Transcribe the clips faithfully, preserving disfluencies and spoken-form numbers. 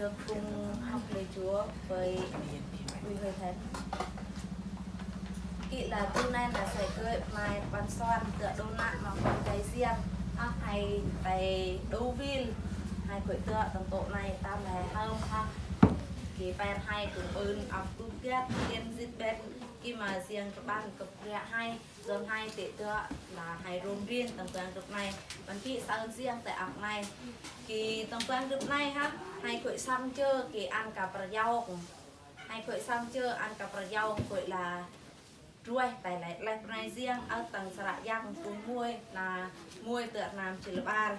Được cùng học lời Chúa với Bùi Hơi Thánh. Kỹ là tu này là sẽ gửi mai ban soạn tựa đô nạ mà con cái riêng ha, hay tay đô vil, hay khởi tựa tầm tổ này tam hè hơn ha. Kỹ phải hay cũng ơn học tu tiết tiên dịch bên khi mà riêng các bạn cập rẽ hay dân hay tệ tựa là hay rôm riêng tầm quang group này. Bạn kỹ sao riêng tại ọc này. Kỹ tầm quang group này ha, hay khởi sang chơ kỹ ăn cả pra yau. Hay khởi sang chơ ăn cả pra yau khởi là ruai tại lại lại pra riêng ở tầng xã rạ yang cùng muôi là muôi tựa nam chư lơ bar.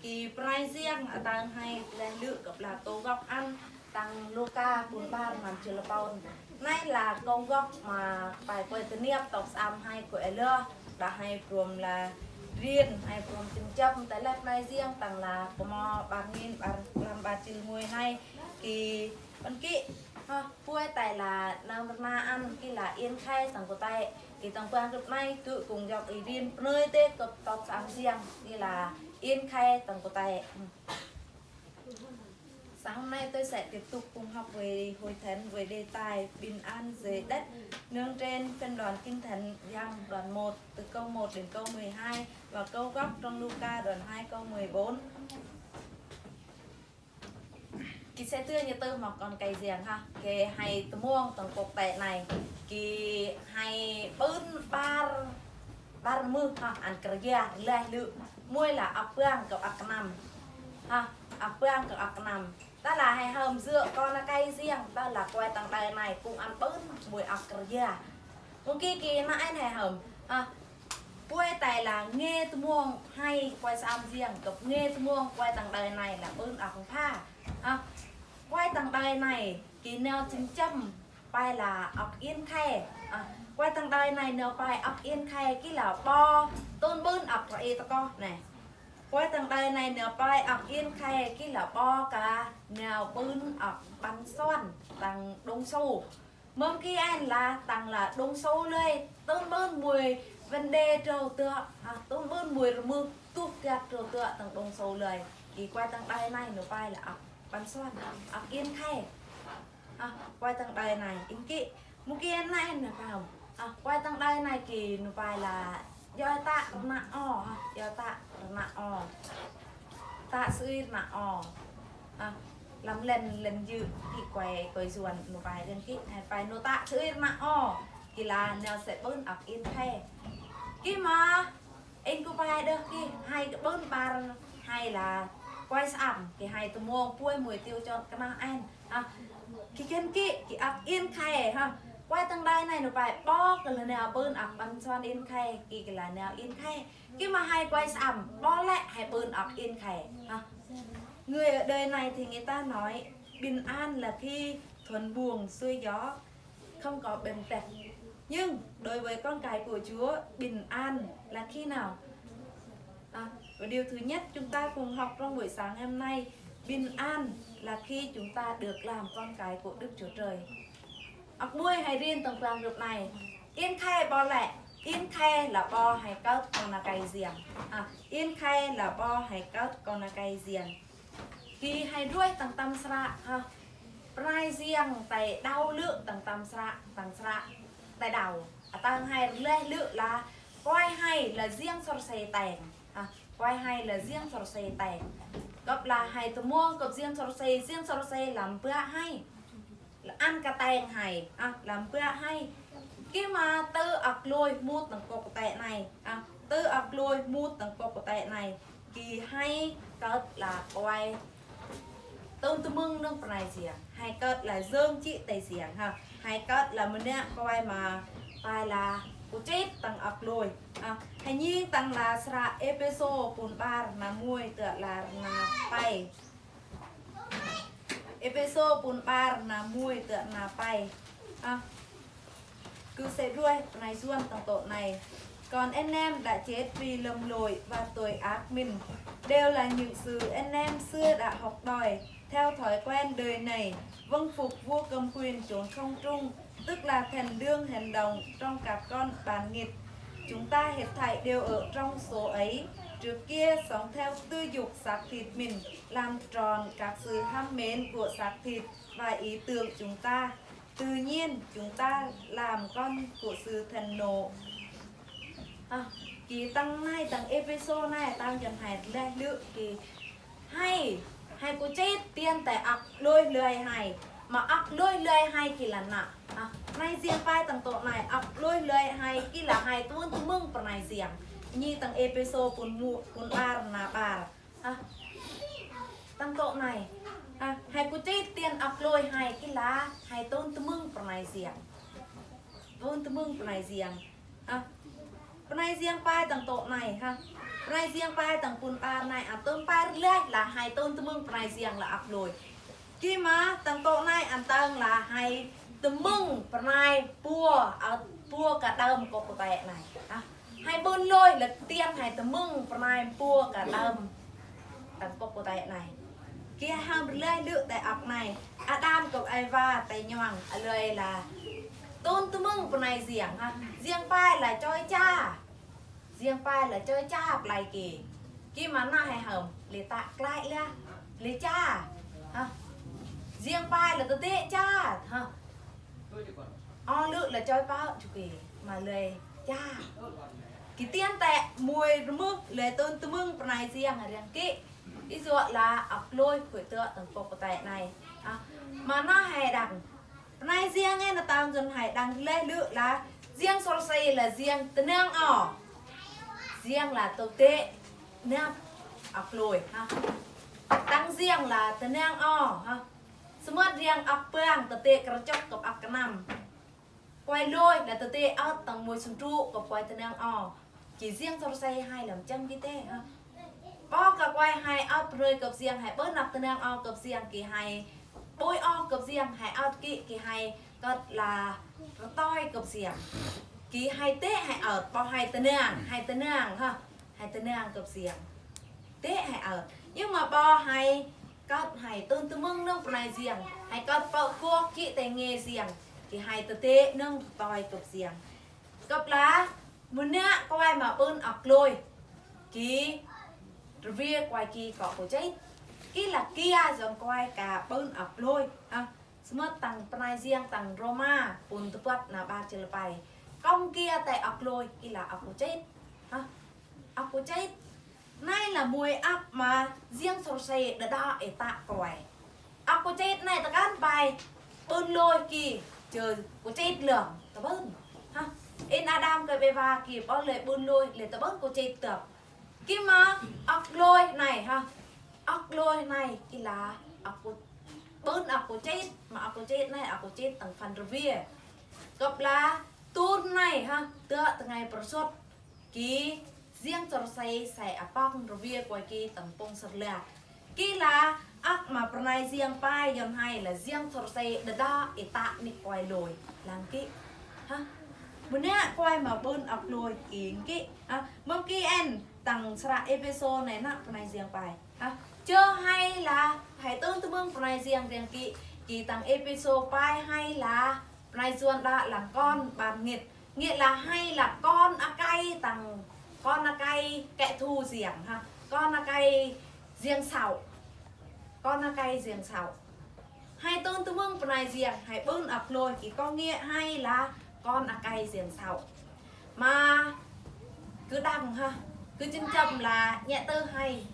Kỹ pra riêng ở tầng hay lên lự cập là tô góc ăn tầng Luka bun bar nam chư lơ paun. Này là câu gốc mà phải quay tư niệm tộc sam hay của Ê Lơ đã hay prom là riêng hay prom chim châm tại left này riêng tầng là của mò bar nghìn bar lam bar chil muôi này. Kỹ Bạn kỹ ha, puai tại là nam na ăn kỹ là yên khai tầng của tại. Kỹ tầng quang group này cứ cùng dọc ý riêng nơi tết cập tộc sam riêng kỹ là yên khai tầng của tại. Sáng hôm nay tôi sẽ tiếp tục cùng học về Hội Thánh với đề tài bình an dưới đất, nương trên phân đoạn Kinh Thánh Giăng đoạn một, từ câu một đến câu mười hai và câu gốc trong Luca đoạn hai câu mười bốn. Kỹ sẽ tưa như tư mà con cái riêng ha, kỹ hay tơ muông tầng cột tệ này, kỹ hay bớn bar bar mư ha, ăn kơ gia leh lự. Muôi là ọc bang cậu ọc năm ha, ọc bang cậu ọc năm. Ta là hay hâm dựa con là cái riêng, ta là quay tầng đời này cũng ăn bớn muôi ọc kơ gia. Mungkin kỹ mà anh hay hâm ha, quay tại là nghe tơ muông hay quay sam riêng, cập nghe tơ muông quay tầng đời này là bớn ọc pha ha. Quay tầng đời này kỹ neo chim châm pai là ọc yên khai. Quay tầng đời này neo pai ọc yên khai kỹ là bo tôn bớn ọc ra y tơ co này. Quay tầng đời này neo pai ọc yên khai kỹ là bo cả neo bớn ọc bắn xoan tầng đông sâu. Mâm kỹ anh là tầng là đông sâu lơi, tôn bớn mùi vấn đề trâu tựa, tôn bớn mùi rơ mư tuh gạt trâu tựa tầng đông sâu lơi. Kỹ quay tầng đời này neo pai là ọc bắn xoan, ọc yên khai. Quay tầng đời này in kỹ, mungkin anh nè phải không? Quay tầng đời này kỹ nụ pai là do ta rna o ha, do ta rna o. Ta sưi rna o. Lăm len len dư kỹ quay quay zuan nụ pai len kỹ, hay pai nụ ta sưi rna o. Kỹ là neo sẽ bớn ọc yên khai. Kỹ mà Ên ku pai đơ kỹ hay bớn bar hay là quay sam kỹ hay tơ muông puai muôi tiêu chọn kơ na anh. Kỹ khen kỹ kỹ ọc yên khai ha. Quay tầng đời này nụ pai bo kỹ là neo bớn ọc bắn xoan yên khai, kỹ kỹ là neo yên khai. Kỹ mà hay quay sam bo lẹ hay bớn ọc yên khai ha. Người ở đời này thì người ta nói bình an là khi thuận buồm xuôi gió, không có bệnh tật. Nhưng đối với con cái của Chúa, bình an là khi nào? À, và điều thứ nhất chúng ta cùng học trong buổi sáng ngày hôm nay, bình an là khi chúng ta được làm con cái của Đức Chúa Trời. Ăk muôi hay riêng tầng quang group này. Yên khai bo lẹ, yên khai là bo hay cớt con na cay riêng. À, yên khai là bo hay cớt con na cay riêng. Kì hay đuôi tầng tâm sra ha. Prai riêng tay đau lự tầng tâm sra, tầng sra tay đau. À, tầng hay leh lự là quay hay là riêng sor se tèng. À, quay hay là riêng sor se tèng. Cặp là hay tơ muông cặp riêng sor se, riêng sor se lăm bă hay. Ăn kơ tèng hay, à, lăm bă hay. Kì mà tơ ăk lôi mut tâng kôk tê này, à, tơ ăk lôi mut tâng kôk tê này. Kì hay cớt là quay. Tơm tơmưng nâng prai riêng. Hay cớt là dơng chĭ tê riêng, ha. Hay cớt là mơnă quay mà quay là u chĭt tâng ăk lôi. À, hay nhi tâng là sra Êphêsô pun bar na muôi tơ là na pay. Êphêsô pun bar na muôi tơ na pay. À, cứ sẽ đuôi, prai zuan tâng tô này. Còn anh em đã chết vì lầm lỗi và tội ác mình, đều là những sự anh em xưa đã học đòi theo thói quen đời này, vâng phục vua cầm quyền chốn không trung, tức là thần đương hành động trong các con bạn nghịch. Chúng ta hết thảy đều ở trong số ấy. Trước kia, sống theo tư dục xác thịt mình, làm trọn các sự ham mến của xác thịt và ý tưởng chúng ta. Tự nhiên, chúng ta làm con của sự thịnh nộ. อ่ะ ki tăng nai, tăng Êphêsô nai, tăng Yuan hai, leh lưk ki. Hay, hay cô chết tiên tại ăk lôi lơi hay. Mà ăk lôi lơi hay ki là nă. อ่ะ nai ziang pai tăng tô nai, ăk lôi lơi hay ki là hay tŭn tơmưng pơnai ziang. Nhi tăng Êphêsô pŭn mu, pŭn ƀar, na ƀar. อ่ะ tăng tô nai. อ่ะ hay cô chết tiên ăk lôi hay ki là hay tŭn tơmưng pơnai ziang. Tŭn tơmưng pơnai ziang. อ่ะ pơnai ziang pai tăng tô nai, ha. Pơnai ziang pai tăng pŭn ƀar nai, อ่ะ tơm pai rơleh là hay tŭn tơmưng pơnai ziang là ăk lôi. Ki ma tăng tô nai ăn tăng là hay tơmưng pơnai pua, à, pua kơ đơm kŏk kơtĕ nai. อ่ะ hay ƀun lôi là tiên hay tơmưng pơnai pua kơ đơm tăng kŏk kơtĕ nai. Ki hăm rơleh lưk tơ ăk nai. Ađam kơ Êwa tơ nhuang, a lơi là tŭn tơmưng pơnai ziang, ha. Ziang pai là choi cha. Ziang pai là choi cha plai ki. Ki ma nă hay hăm, lĕ tă klai lĕ, lĕ cha. อ่ะ ziang pai là tơtĕ cha, ha. O lưk là choi pao chu ki, ma lơi cha. Ki tiên tĕ mui rơmưk lĕ tŭn tơmưng pơnai ziang riang ki. Isuă là ăk lôi khuê tơ tăng kŏk kơtĕ nai. อ่ะ ma nă hay đăng. Pơnai ziang e na tăng Yuan hai đăng leh lưk là ziang sor sei là ziang tơnang o. Ziang là tơtĕ nap ăk lôi, ha. Tăng ziang là tơnang o, ha. Sơmơt ziang ăk pang tơtĕ kơrơchŏk kơ ăk kơnăm. Kuai lôi là tơtĕ ăt tăng mui sŭn tru kơ kuai tơnang o. Ki ziang sor sei hay lăm chăm ki tĕ, ha. Ƀô̆ kơ kuai hay ăt pơnui kơp ziang, hay ƀơ̆n ăk tơnang o kơp ziang, ki hay ƀôi o kơp ziang, hay ăt ki, ki hay kơt là rơtoi kơp ziang. Ki hay tĕ hay ăt, ƀô̆ hay tơnang, hay tơnang, ha. Hay tơnang kơp ziang. Tĕ hay ăt. Nhưng mà ƀô̆ hay kơt hay tŭn tơmưng nơ̆ng pơnai ziang. Hay kơt pơ̆ kŏk ki tơ nge ziang. Ki hay tơtĕ nơ̆ng rơtoi kơp ziang. Kơp là mơnă kuai ma ƀơ̆n ăk lôi. Ki rơwe kuai ki kŏk kơchĕt. Ki là kia Yuan kuai kơ ƀơ̆n ăk lôi. อ่ะ sơmơt tăng pơnai ziang tăng Rôma pŭn tơpăt na ƀar jơlơi pai. Kŏng kia tơ ăk lôi ki là ăk kơchĕt. อ่ะ ăk kơchĕt. Nai là mui ăk ma ziang sor sei đơđa ê tă kuai. Ăk kơchĕt nai tơkan pai ƀơ̆n lôi ki, chơ kơchĕt lơ̆ng tơƀơ̆n. Ha. In Ađam kơ Êwa ki ƀô̆ lĕ ƀơ̆n lôi lĕ tơƀơ̆n kơchĕt tơ̆p. Ki ma ăk lôi nai, ha. Ăk lôi nai ki là ăk kơ, ƀơ̆n ăk kơchĕt, ma ăk kơchĕt nai ăk kơchĕt tăng phăn rơwe. Kơp là tŭn nai, ha, tơ tơngai pơrsut. Ki ziang sor sei sai apang rơwe kuai ki tăng pŏng sơr lak. Ki là ăk ma pơnai ziang pai Yuan hai là ziang sor sei đơđa ê tă ni kuai lôi. Lăng ki. Ha. Mơnă kuai ma ƀơ̆n ăk lôi ki ki. Ha. Mơ̆ng ki en tăng sơră Êphêsô nai nă pơnai ziang pai. Ha. Chơ hay là hay tŭn tơmưng pơnai ziang riang ki. Ki tăng Êphêsô pai hay là pơnai Yuan đă lăng kon ban ngit. Nghĩa là hay là kon akai tăng, kon akai kẻ thù ziang, ha. Kon akai ziang sŏ. Kon akai ziang sŏ. Hay tŭn tơmưng pơnai ziang, hay ƀơ̆n ăk lôi ki có nghĩa hay là kon akai ziang sŏ. Ma kơ đăng, ha, kơ chân chăm là nhẹ tơ hay.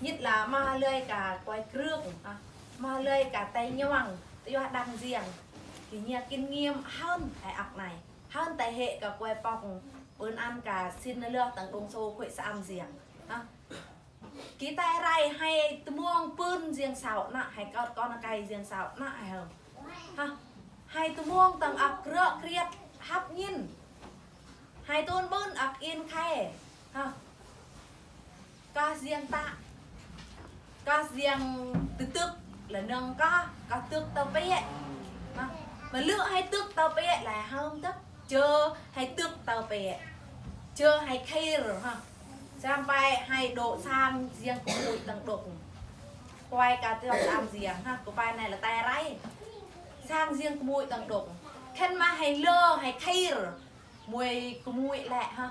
Nhất là ma lơi kơ kuai krương, ha. Ma lơi kơ tơ nhuang, tơ yua đăng ziang. Ki ña kinh nghiệm hơn hay ăk nai. Hơn tơ hĕ kơ kuai pŏng ƀơ̆n ăn kơ sĭn nơ̆ lơh tăng đung sô khuê sa am ziang. Ha. Ki tơ rai hay tơmưng pơ̆n ziang sŏ nă, hay kơt kon akai ziang sŏ nă hay hơ̆m. Ha. Hay tơmưng tăng ăk rơ̆ kriăt hăp ñin. Hay tŭn ƀơ̆n ăk in khai. Ha. Kah ziang tă. Kah ziang tơtưk là nơ̆ng kah, kah tưk tơ pĕ. Ha. Ma lưk hay tưk tơ pĕ là hơ̆m tưk. Chơ hay tưk tơ pĕ. Chơ hay kheir, ha. Sampai hay đŏk sang ziang kơmuih tăng đŏk. Kuai kơ tơ sang ziang, ha. Kơ pai nai là tơ rai. Sang ziang kơmuih tăng đŏk. Khen ma hay lơ, hay kheir. Mui kơmuih lĕ, ha.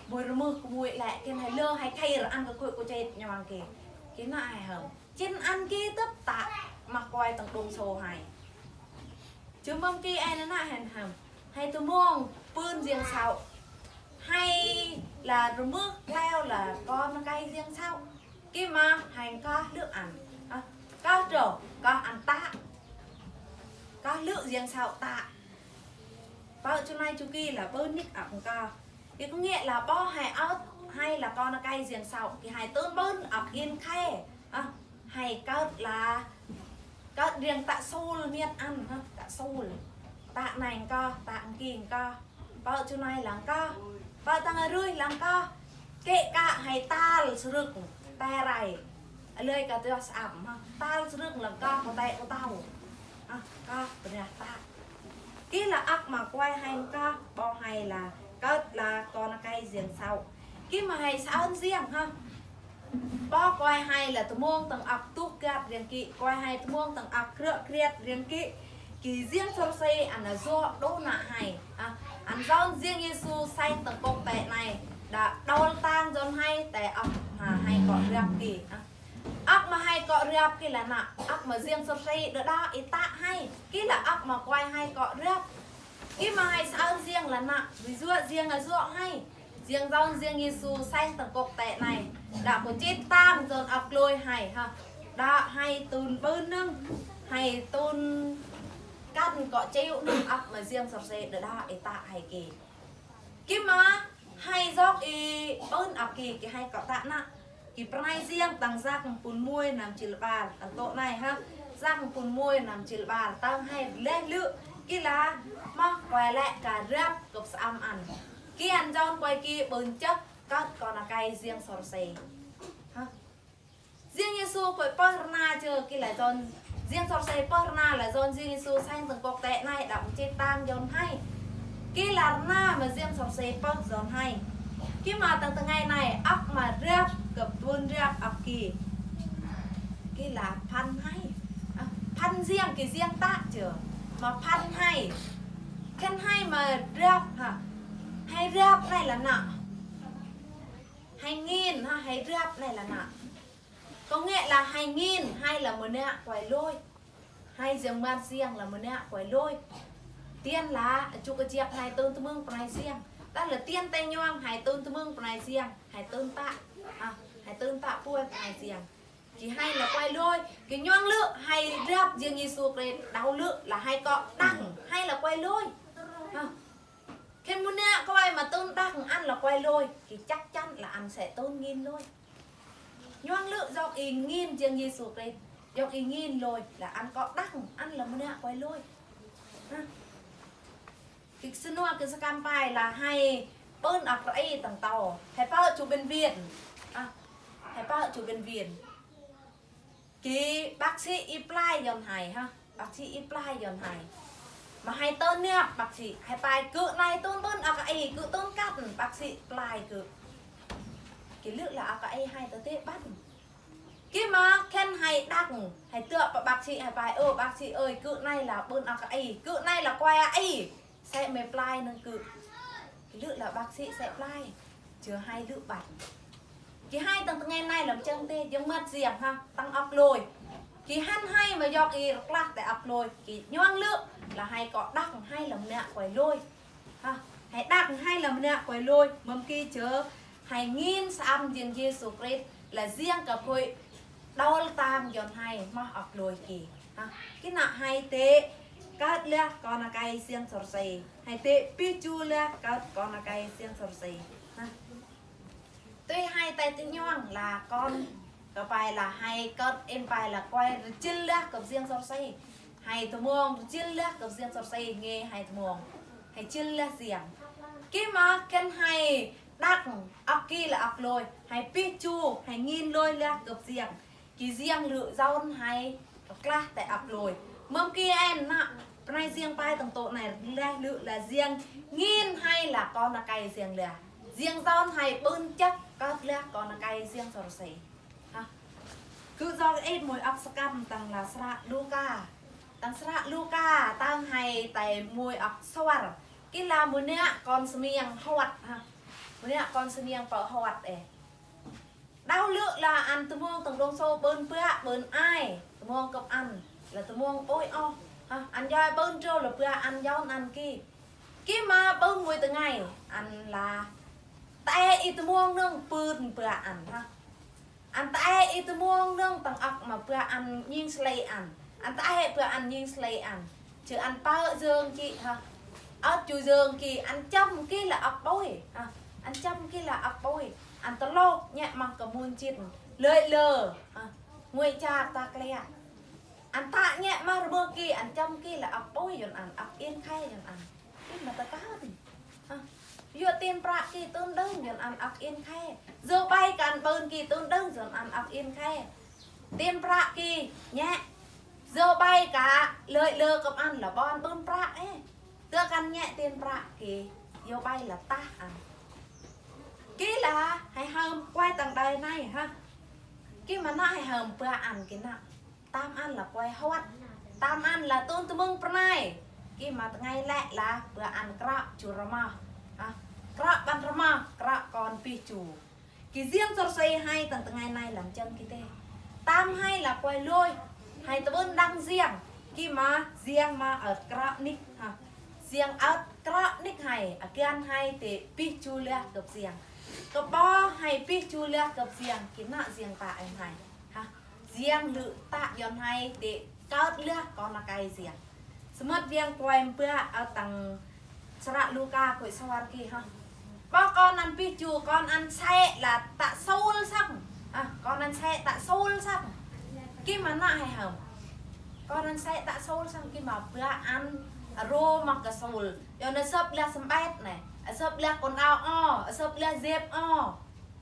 Mui rơmưh kơ mui lĕ, khen hai lơ hai khay rơ ăn kơ khui kơ chết nhong ki. Ki nă hai hơm. Chĭn ăn ki tŭp tă, mă kuai tơ̆ng đung sô hai. Chứ mơm ki ai nă nă hên hơm. Hai tơmong pưn giang sâu. Hai la rơmưh kleo la kon kay giang sâu. Ki mă hai kah lư̆ ăn. À, kah trô, kah ăn tă. Kah lư̆ giang sâu tă. Pă chu nai chu ki la bơ nik ăp kah. Ki có nghĩa là bơ hai ăt, hai la kon kay giang sâu. Ki hai tơ̆n bơ̆n ăp in khay. À, hai kơt la, kơt riêng tă sul miet ăn, ha, tă sul. Tă nai kah, tă king kah. Pă chu nai lăng kah. Pă tang arui lăng kah. Kĕ kah hai tal srưk, tai rai. Alơi kah tui as ăp, ha. Tal srưk lăng kah, kơ tai kơ tao. Ha, kah, bơnah tă. Ki la ăk mă kuai hai kah, bơ hai la, kơt la kon kay giang sâu. Ki mă hai sa ơn giang, ha. Bơ kuai hai la tơmong tơ̆ng ăk tuh kiat riêng ki, kuai hai tơmong tơ̆ng ăk krư̆ kriat riêng ki. Ki giang sơr se ăn a zŏ đô nă hai. À, ăn zôn giang Yêsu seng tơ̆ng kŏk tĕ nai. Đă đôl tang zôn hai tĕ ăk mă hai kŏ riăp ki. À, ăk mă hai kŏ riăp ki la nă. Ăk mă giang sơr se đơ đă i tă hai. Ki la ăk mă kuai hai kŏ riăp. Ki mă hai sa ơn giang la nă. Wi zŏ giang a zŏ hai. Giang zôn giang Yêsu seng tơ̆ng kŏk tĕ nai. Đă kơ chết tang zôn ăk lôi hai ha. Đă hai tŭn bơ̆n nơ̆ng. Hai tŭn kăn kŏ chịu nơ̆ng ăk mă giang sơr se đơ đă i tă hai ki. Ki mă hai zŏk i bơ̆n ăk ki ki hai kŏ tă nă. Ki pơnai giang tang sak pun muai năm chil bar. Ăn tŏ nai ha. Sak pun muai năm chil bar. Tang hai leh lư̆. Ki la mă kuai lĕ kah riăp kơp sa ăm ăn. Ki ăn zôn kuai ki bơ̆n chăk kơt kon kay giang sơr se. Ha. Giang Yêsu kuai pơh rơna chơ ki la zôn. Giang sơr se pơh rơna la zôn giang Yêsu seng tơ̆ng kŏk tĕ nai đă mă chết tang zôn hai. Ki la rơna mă giang sơr se pơh zôn hai. Ki mă tang tơngai nai ăk mă riăp kơp tuôn riăp ăk ki. Ki la phăn hai. À, phăn giang ki giang tă chơ. Mă phăn hai. Khen hai mă riăp ha. Hai riăp nai la nă. Hai ngin ha, hai riăp nai la nă. Có nghĩa là hai ngin, hai la mơnă kuai lôi. Hai giang măt giang la mơnă kuai lôi. Tiên la, chu kơ chiăp hai tŭn tơmơ̆ng pơnai giang. Tă la tiên tĕ nhong, hai tŭn tơmơ̆ng pơnai giang, hai tŭn tă. À, hai tŭn tă puai pơnai giang. Ki hai la kuai lôi, ki nhong lư̆, hai riăp giang Yêsu Krist, đao lư̆ la hai kŏ đăng, hai la kuai lôi. À. Khen mơnă kuai mă tŭn đăng ăn la kuai lôi, ki chắc chắn là ăn sẽ tŭn ngin lôi. Nhong lư̆ zŏk i ngin giang Yêsu Krist, zŏk i ngin lôi, la ăn kŏ đăng, ăn la mơnă kuai lôi. Ha. Ki sơnua ki sa kam pai la hai bơ̆n ăk ră i tang tao. Hai pă chu bệnh viện. À, hai pă chu bệnh viện. Ki bác sĩ i plai zôn hai ha. Bác sĩ i plai zôn hai. Mă hai tơ̆n niăp bác sĩ. Hai pai kơ nai tŭn bơ̆n ăk i kơ tŭn kăt bác sĩ plai kơ. Ki lư̆ la ăk i hai tơ tĕ băt. Ki mă khen hai đăng. Hai tơ̆ pă bác sĩ hai pai. Ơ bác sĩ ơi kơ nai la bơ̆n ăk i. Kơ nai la kuai i. Sĕ mơi plai nơ̆ng kơ. Ki lư̆ la bác sĩ sĕ plai. Chơ hai lư̆ băt. Ki hai tang tơngai nai lăm chơng tĕ, giang măt giang ha, tang ăk lôi. Ki hăn hai mă yŏk i rơklah tĕ ăk lôi. Ki nhong lư̆, la hai kŏ đăng hai la mơnă kuai lôi. Ha, hai đăng hai la mơnă kuai lôi. Mơm ki chơ, hai ngin sa ăm giang Yêsu Krist, la giang kơ phôi đôl tang zôn hai mă ăk lôi ki. Ha, ki nă hai tĕ, kơt leh kon kay giang sơr se. Hai tĕ pih chu leh kơt kon kay giang sơr se. Ha. Tui hai tĕ tĕ nhong la kon kơ pai la hai kơt in pai la kuai rơchil leh kơp giang sơr se. Hai tơmong rơchil leh kơp giang sơr se nge hai tơmong. Hai chil leh giang. Ki mă khen hai đăng ăk ki la ăk lôi. Hai pih chu, hai ngin lôi leh kơp giang. Ki giang lư̆ zôn hai rơklah tĕ ăk lôi. Mơm ki en nă, pơnai giang pai tang tŏ nai leh lư̆ la giang ngin hai la kon kay giang leh. Giang zôn hai bơ̆n chăk kơt leh kon kay giang sơr se. Ha. Kơ zôn ĕp môi ăk sa kam tang la sră Luka. Tang sră Luka, tang hai tĕ môi ăk suar. Ki la mơnă kon smiang huăt ha. Mă nă kon sơniêng pă hot ê. Đao lư̆ la ăn tơmong tơ̆ng đong sô bơ̆n pơ̆ bơ̆n ai. Tơmong kơ̆p ăn. La tơmong ôi oh. Ha, ăn jai bơ̆n trô la pơ̆ ăn jai ăn ki. Ki mă bơ̆n mui tơngai. Ăn la. Tơ̆ ê i tơmong nơ̆ng pơ̆n pơ̆ ăn. Ha. Ăn tơ̆ ê i tơmong nơ̆ng tơ̆ng ŏk mă pơ̆ ăn nhing sơlei ăn. Ăn tơ̆ ê pơ̆ ăn nhing sơlei ăn. Chơ ăn pơ̆ jơng ki ha. Ăt chu jơng ki ăn chăm ki la ŏk bôi ha. Ăn chăm ki la ŏk bôi. Ăn tơlok nhă mă kơ mun chin. Lơi lơ ha. Ngui chak ta klea. Ăn tơ̆ nhă mă rơmơ ki ăn chăm ki la ŏk bôi yơn ăn ŏk yên khai yơn ăn. Im mă tơ̆ kơ̆n. Ha. Yua tin prăk ki tŭn đơ̆ng yơn ăn ŏk yên khai. Yua bai kăn bơ̆n ki tŭn đơ̆ng yơn ăn ŏk yên khai. Tin prăk ki nhă. Yua bai kă lơi lơ kơ̆p ăn la ƀon bơ̆n prăk ê. Tơ̆ kăn nhă tin prăk ki. Yua bai la tah ăn. Ki la hai hơm kuai tơ̆ng đơi nai ha. Ki mă nă hai hơm pơ̆ ăn ki nă. Tam ăn la kuai hot. Tam ăn la tŭn tơmong pơnai. Ki mă tơngai lĕ la pơ̆ ăn krăk chu rơmah. Ha. Krăk ƀăn rơmah, krăk kon pih chu. Ki jiang sor soi hai tơ̆ng tơngai nai lăm chang ki tê. Tam hai la kuai lôi. Hai tơbơ̆n đăng jiang. Ki mă jiang mă ăt krăk nik ha. Jiang ăt krăk nik hai. Akian hai tê pih chu leh kơ̆p jiang. Kơ̆ ƀa hai pih chu leh kơ̆p jiang. Ki nă jiang ta em hai. Ha. Jiang lư̆ tơ̆ yơn hai tê kơ̆t leh kon akai jiang. Sơmăt jiang kuai mpơ̆ ăt tơ̆ng sơră Luka kuai sơwar ki ha. Ƀa kon ăn pih chu kon ăn sĕ la tơ̆ sôl săng. Ha, kon ăn sĕ tơ̆ sôl săng. Ki mă nă hai hơm. Kon ăn sĕ tơ̆ sôl săng ki mă pơ̆ ăn rô mă kơ sôl. Yơn ăt sơ̆p leh sơmbet nai. Ăt sơ̆p leh kon ao o. Ăt sơ̆p leh jep o.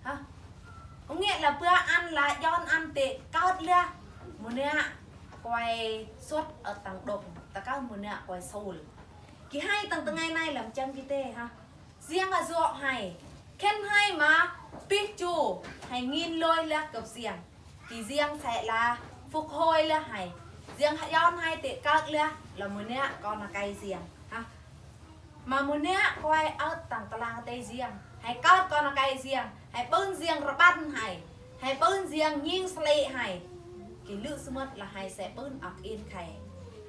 Ha. Ung ngă la pơ̆ ăn la jôn ăn tê kơ̆t leh. Mă nă kuai sut ăt tơ̆ng đŏk. Tơ̆ kơ mă nă kuai sôl. Ki hai tơ̆ng tơngai nai lăm chang ki tê ha. Jiang a jŏk hai. Khen hai mă pih chu. Hai ngin lôi leh kơ̆p jiang. Ki jiang sĕ la. Phŭk hôi leh hai. Jiang jôn hai tê kơ̆t leh. La mă nă kon akai jiang. Ha. Mă mă nă kuai ăt tơ̆ng tơlang tê jiang. Hai kơ̆t kon akai jiang. Hai bơ̆n jiang rơbăn hai. Hai bơ̆n jiang nhing sơlei hai. Ki lư̆ sơmăt la hai sĕ bơ̆n ăk yên khai.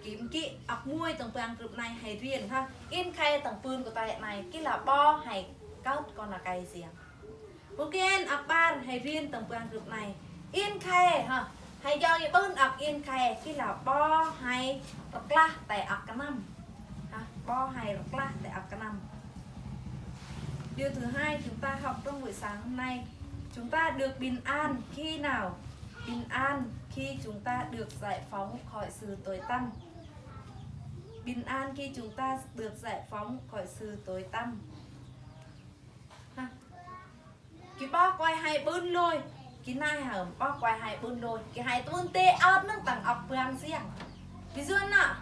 Ki mki ăk muai tơ̆ng pơang krưp nai hai rien ha. Yên khai tơ̆ng pơ̆n kơ tai nai. Ki la ƀa hai kơ̆t kon akai jiang. Mungkin ăk ƀar hai rien tơ̆ng pơang krưp nai. Yên khai ha. Hai jao ye bơ̆n ăk yên khai. Ki la ƀa hai rơklah tai ăk kơnăm. Ha, ƀa hai rơklah tai ăk kơnăm. Điều thứ hai chúng ta học trong buổi sáng hôm nay, chúng ta được bình an khi nào? Bình an khi chúng ta được giải phóng khỏi sự tối tăm. Bình an khi chúng ta được giải phóng khỏi sự tối tăm. Ha. Ki ƀa kuai hai bơ̆n lôi. Ki nai hơm ƀa kuai hai bơ̆n lôi. Ki hai tŭn tê ăt nơ̆ng tơ̆ng ăk pơang jiang. Ví dụ nă.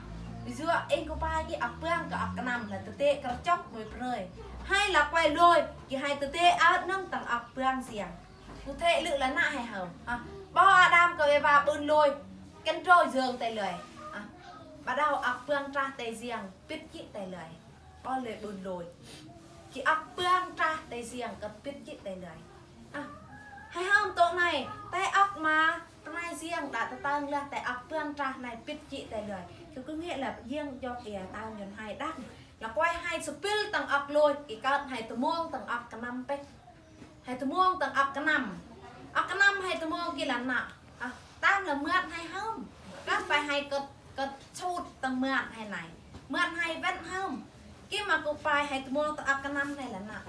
Ví dụ eng kơ pai ki ăk pơang kơ ăk kơnăm la tơtê kơr chok mui prơi. Hai la kuai lôi. Ki hai tơtê ăt nơ̆ng tơ̆ng ăk pơang jiang. Ku thê lư̆ la nă hai hơm. Ha. Ƀa Adam kơ Eva bơ̆n lôi. Kăn trôi jơng tê lơi. Ha. Ƀa đao ăk pơang trah tê jiang. Pit ki tê lơi. Ƀa lơi bơ̆n lôi. Ki ăk pơang trah tê jiang kơ̆t pit ki tê lơi. Ha. Hai hơm tŏ nai. Tê ăk mă. Tơnai jiang đă tơtang lah tê ăk pơang trah nai pit ki tê lơi. Kơ kơ ngă la jiang jŏk ia tang yơn hai đăng. La kuai hai sơpil tơ̆ng ăk lôi. Ki kơ̆t hai tơmong tơ̆ng ăk kơnăm peh. Hai tơmong tơ̆ng ăk kơnăm. Ăk kơnăm hai tơmong ki la nă. Ha. Tang la mơat hai hơm. Kơ̆t pai hai kơ̆t kơ̆t sut tơ̆ng mơat hai nai. Mơat hai ven hơm. Ki mă ku pai hai tơmong tơ̆ng ăk kơnăm nai la nă.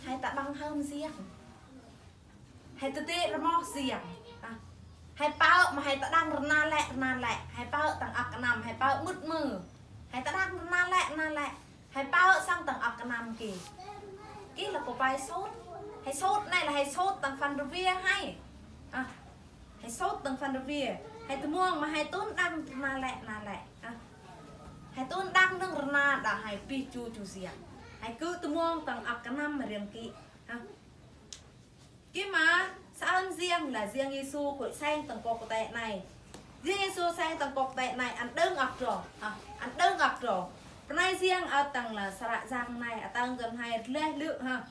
Hai tơƀăng hơm jiang. Hai tơtê rơmoh jiang. Ha. Hai pơ̆ mă hai tơđang rơna lĕ rơna lĕ. Hai pơ̆ tơ̆ng ăk kơnăm hai pơ̆ mŭt mơ. Hai tơđang rơna lĕ rơna lĕ. Hai pơ̆ săng tơ̆ng ăk kơnăm ki. Ki la ku pai sut. Hai sut nai la hai sut tơ̆ng phan rvia hai. Ha. Hai sut tơ̆ng phan rvia. Hai tơmong mă hai tŭn đăng rơna lĕ rơna lĕ. Ha. Hai tŭn đăng nơ̆ng rơna đă hai pih chu chu jiang. Hai kơ tơmong tơ̆ng ăk kơnăm riam ki. Ha. Ki mă, sa ơn jiang la jiang Yêsu kuai seng tơ̆ng kŏk tê nai. Jiang Yêsu seng tơ̆ng kŏk tê nai, ăn đơ̆ng ăk trŏ. Ha, ăn đơ̆ng ăk trŏ. Pơnai jiang ăt tơ̆ng la sơră jang nai, ăt tơ̆ng găn hai leh lư̆, ha.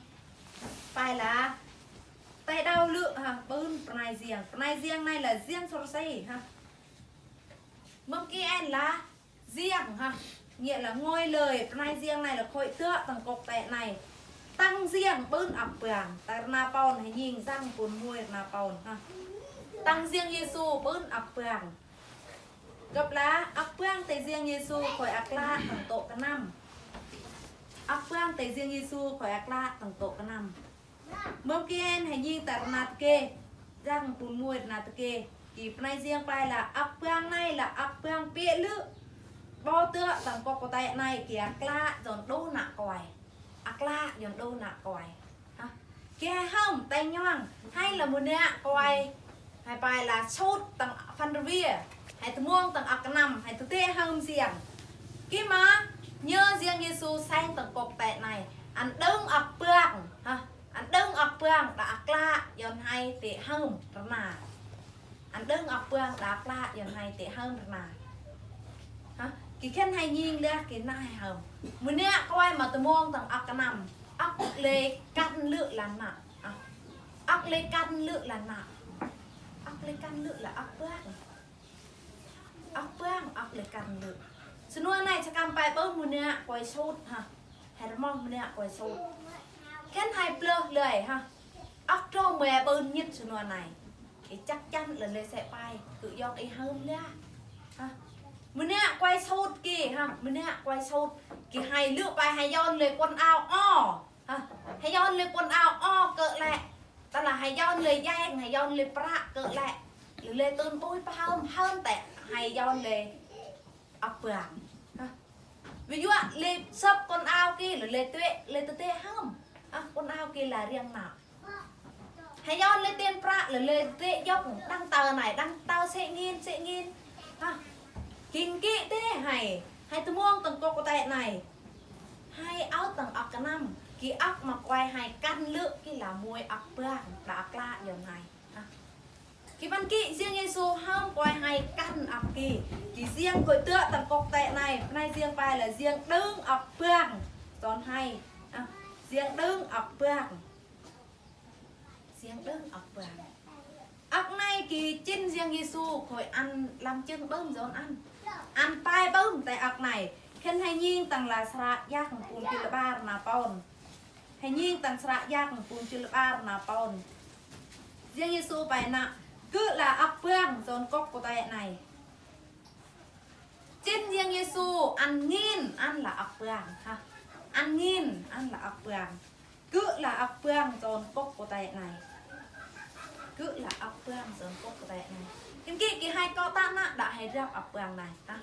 Pay lah, tei đau lư̆ ha, bơ̆n pơnai jiăng. Pơnai jiăng nai lah jiăng sơ̆ rơsei ha. Mơm ki en lah, jiăng ha. Nghĩa là ngôi lời, pơnai jiăng nai lah khôi tơ̆ tang kŏk tê nai. Tăng jiăng bơ̆n ăk bang, tang rơna pôn, hê nhing jăng pun muôi rơna pôn ha. Tăng jiăng Yêsu bơ̆n ăk bang. Gâp lah, ăk bang tê jiăng Yêsu khôi ăk lă tang tŏ kơnăm. Ăk bang tê jiăng Yêsu khôi ăk lă tang tŏ kơnăm. Mơm ki en hê nhing tang rơna tơkê, jăng pun muôi rơna tơkê. Ki pơnai jiăng pay lah ăk bang nai lah ăk bang pê̆ lư̆. Bâu tơ̆ tang kŏk kơ tê nai ki ăk lă jôn đô nă kôi. Ăk lă jôn đô nă kôi. Ha. Ki hơm tê nhuang, hê lah mơnă kôi. Hê pay lah sut tang phân rvia. Hê tơmuang tang ăk kơnăm, hê tơtê hơm jiăng. Ki ma, nhơ jiăng Yêsu seng tang kŏk tê nai. Ăn đơ̆ng ăk bang, ha. Ăn đơ̆ng ăk bang, đa ăk lă, jôn hê tê hơm rơna. Ăn đơ̆ng ăk bang, đa ăk lă, jôn hê tê hơm rơna. Ha, ki khen hê nhing lah, ki nă hê hơm. Mơnă kôi ma tơmuang tang ăk kơnăm. Ăk lĕ kăn lư̆ lah nă. Ha. Ăk lĕ kăn lư̆ lah nă. Ăk lĕ kăn lư̆ lah ăk bang. Ăk bang, ăk lĕ kăn lư̆. Sơnua nai chakam pay bơ̆n mơnă kôi sut ha. Hê rơmong mơnă kôi sut. Khen hê plơh lơi ha. Ăk trô mơi bơ̆n nhit sơnua nai. Ê chắc chắn lah lơi sĕ pay. Kơ yŏk ê hơm lah. Ha. Mơnă kôi sut ki ha. Mơnă kôi sut. Ki hê lư̆ pay hê jôn lơi quần áo o. Ha, hê jôn lơi quần áo o kơ lĕ. Tơlah hê jôn lơi jeng, hê jôn lơi prăk kơ lĕ. Lơi lơi tơn bui pơhơm, hơm tê hê jôn lơi ăk bang. Ha. Ví dụ lơi săp quần áo ki, lơi lơi tuê, lơi tơtê hơm. Ha, quần áo ki lah riăng nă. Hê jôn lơi tên prăk, lơi lơi tê jŏk, đang tơ nai, đang tơ sĕ ngin, sĕ ngin. Ha. King ki tê hê, hê tơmuang tang kŏk kơ tê nai. Hê ăt tang ăk kơnăm, ki ăk ma kôi hê kăn lư̆ ki lah muôi ăk bang, đa ăk lă jôn hê. Ha. Ki man ki jiăng Yêsu hơm kôi hê kăn ăk ki. Ki jiăng khôi tơ̆ tang kŏk tê nai, pơnai jiăng pay lah jiăng đơ̆ng ăk bang. Jôn hê. Ha. Jiăng đơ̆ng ăk bang. Jiăng đơ̆ng ăk bang. Ăk nai ki chĭn jiăng Yêsu khôi ăn lăm chưng bơ̆n jôn ăn. Ăn pay bơ̆n tê ăk nai. Khen hê nhing tang lah sră yak pun chil bar rơna pôn. Hê nhing tang sră yak pun chil bar rơna pôn. Jiăng Yêsu pay nă, gơ̆ lah ăk bang jôn kŏk kơ tê nai. Chĭn jiăng Yêsu ăn ngin ăn lah ăk bang ha. Ăn ngin ăn lah ăk bang. Gơ̆ lah ăk bang jôn kŏk kơ tê nai. Gơ̆ lah ăk bang jôn kŏk kơ tê nai. Kin ki ki hê kơ ta nă đa hê drăp ăk bang nai ha.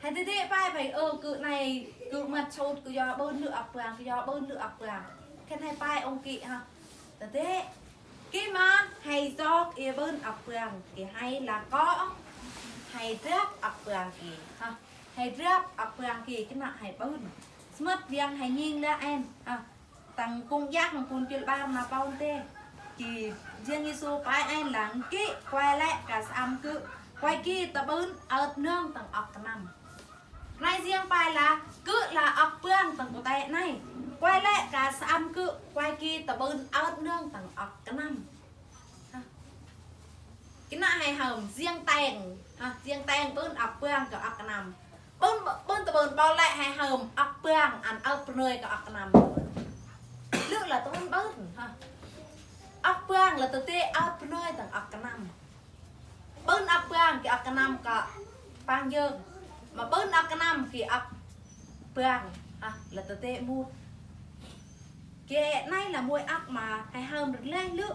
Hê tơtê pay pay ơ gơ̆ nai gơ̆ măt sut gơ̆ yua bơ̆n lư̆ ăk bang, gơ̆ yua bơ̆n lư̆ ăk bang. Khen hê pay ong ki ha. Tơtê. Ki ma hê jŏk ê bơ̆n ăk bang, ki hê lah kơ hê drăp ăk bang ki ha. Hê drăp ăk bang ki, ki nă hê bơ̆n. Sơmăt biăng hê nhing lah en ha. Tang kung yak pun chil bar rơna pôn tê. Ki jiăng Yêsu pay en lah ki, kôi lĕ ka sơăm gơ̆. Kôi ki tơbưn ơt nơ̆ng tang ăk kơnăm. Nai jiăng pay lah, gơ̆ lah ăk bang tang kơ tê nai. Kôi lĕ ka sơăm gơ̆, kôi ki tơbưn ơt nơ̆ng tang ăk kơnăm. Ha. Ki nă hê hơm, jiăng teng. Ha, jiăng teng bưn ăk bang kơ ăk kơnăm. Bưn, bưn tơbưn bâu lĕ hê hơm, ăk bang, ăn ơt bơnơi kơ ăk kơnăm. Lư̆ lah tơbưn bưn, ha. Ăk bang lah tơtê ơt bơnơi tang ăk kơnăm. Bưn ăk bang ki ăk kơnăm kơ păng yơng. Ma bưn ăk kơnăm ki ăk bang, ha, lah tơtê mut. Ki nai lah muôi ăk ma hê hơm rơleh lư̆.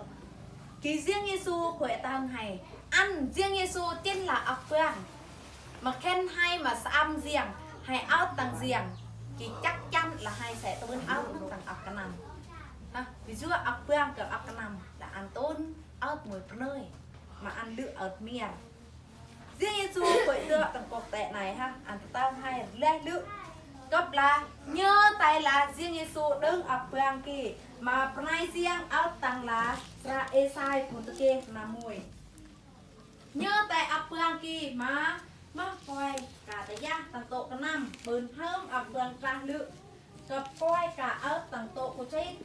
Ki jiăng Yêsu khôi tang hê. Ăn jiăng Yêsu chĭn lah ăk bang. Ma khen hê ma sơăm jiăng, hê ơt tang jiăng. Ki chắc chắn lah hê sĕ tơbưn ơt tang ăk kơnăm. Ha, ví dụ ăk bang kơ ăk kơnăm lah ăn tơbưn ơt muôi bơnơi. Ma ăn lư̆ ơt miar. Jiăng Yêsu khôi tơ̆ tang kŏk tê nai ha, ăn tơtang hê rơleh lư̆. Gâp lah, nhơ tê lah jiăng Yêsu đơ̆ng ăk bang ki, ma pơnai jiăng ơt tang lah sră Êsai pun tơkê rơna muôi. Nhơ tê ăk bang ki ma, mă kôi ka tơyah tang tŏ kơnăm, bưn hơm ăk bang trah lư̆. Kơp koi ka ơt tang tŏ kơchit,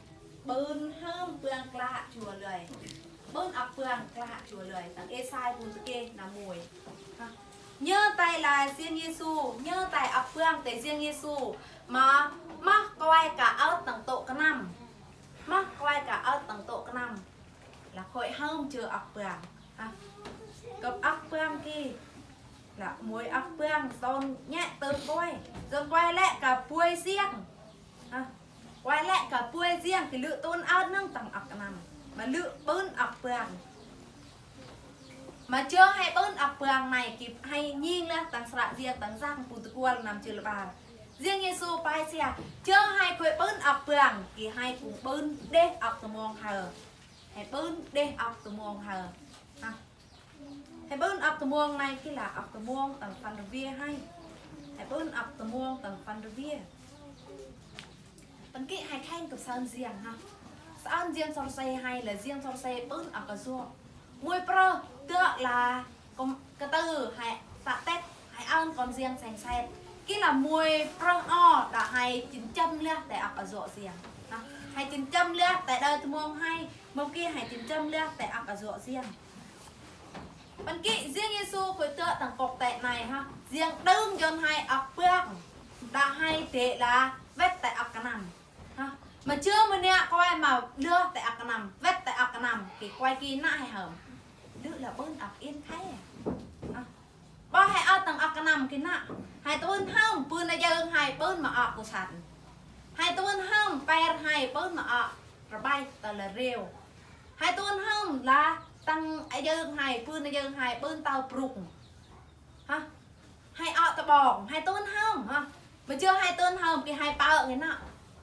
bơ̆n hơm pơang klă chua lơi. Bơ̆n ăk pơang klă chua lơi. Tang Êsai bun tơkê năm mui. Ha. Nhơ tai la Yang Yêsu, nhơ tai ăk pơang tai Yang Yêsu. Ma, mah koi ka ơt tang tŏ kơnăm. Mah koi ka ơt tang tŏ kơnăm. La koi hơm chơ ăk pơang. Ha. Kơp ăk pơang ki. La mui ăk pơang son nhĕ tơm koi. Son koi lĕ ka pui siang. Ha. Koi lĕ ka pui siang ki lư̆ tŭn ơt nâng tang ăk kơnăm. Ma lư̆ bơ̆n ăk pơang. Ma chơ hai bơ̆n ăk pơang nai ki hai nhing lah tang sră Yang tang Yang pun tơkual năm chơ lơ bar. Yang Yêsu pai sia. Chơ hai koi bơ̆n ăk pơang ki hai kung bơ̆n đeh ăk tơmong hơ. Hai bơ̆n đeh ăk tơmong hơ. Ha. Hai bơ̆n ăk tơmong nai ki la ăk tơmong tang phan rơwia hai. Hai bơ̆n ăk tơmong tang phan rơwia. Păng ki hai khen kơp sơ̆n Yang ha. Sơ̆n Yang sor se hai la Yang sor se bơ̆n ăk a zok. Mui prơ tơ̆ la kơm kơtơ hai ta tep hai ơn kon Yang seng set. Ki la mui prơ o đa hai chim chăm leh tai ăk a zok Yang. Ha. Hai chim chăm leh tai đa tơmong hai. Mâu ki hai chim chăm leh tai ăk a zok Yang. Păng ki Yang Yêsu koi tơ̆ tang kok tê nai ha. Yang đơng Yang hai ăk pơang. Đa hai tê la wet tai ăk kơnăm. Ha. Ma chơ mă nĕ koi ma lưh tai ăk kơnăm. Wet tai ăk kơnăm. Ki koi ki nă hai hơm. Lưh la bơ̆n ăk in khai. Ha. Ba hai ăk tang ăk kơnăm ki nă. Hai tŭn hơm bơ̆n a jơng hai bơ̆n ma ăk kơsat. Hai tŭn hơm per hai bơ̆n ma ăk rơbai tơ la rêu. Hai tŭn hơm la tang a jơng hai bơ̆n a jơng hai bơ̆n tao pruk. Ha. Hai ăk tơbong hai tŭn hơm ha. Ma chơ hai tŭn hơm ki hai pơ̆ ki nă.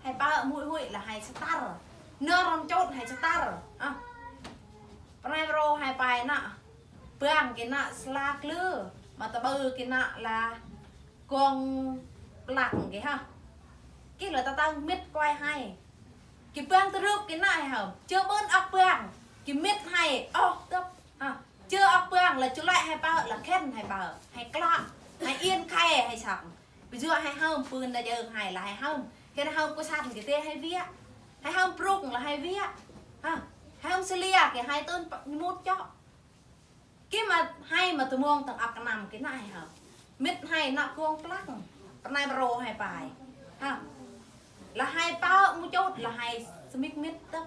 Hai pơ̆ mui hui la hai star. Nơ rong chôt hai star. Ha. Pơnai bro hai pai nă. Pơang ki nă sla klư. Ma tơbơ ki nă la kong plak ki ha. Ki la tơ tang mit koi hai. Ki pơang tơrưp ki nă hai hơm. Chơ bơ̆n ăk pơang. Ki mit hai. Oh, tơp. Ha. Chơ ăk pơang la chulai hai pơ̆ la khen hai pơ̆. Hai klă. Hai in khai hai săk. Bi jua hai hơm bơ̆n na jơng hai la hai hơm. Khen hai hơm kơsat ki tê hai wiă. Hai hơm pruk la hai wiă. Ha. Hai hơm slia ki hai tŭn pă-, mut chok. Ki ma hai ma tơmong tang ăk kơnăm ki nă hai hơm. Mit hai nă kong plak. Pơnai bro hai pai. Ha. La hai pơ̆ mui chôt la hai sơmik mit tơ̆p.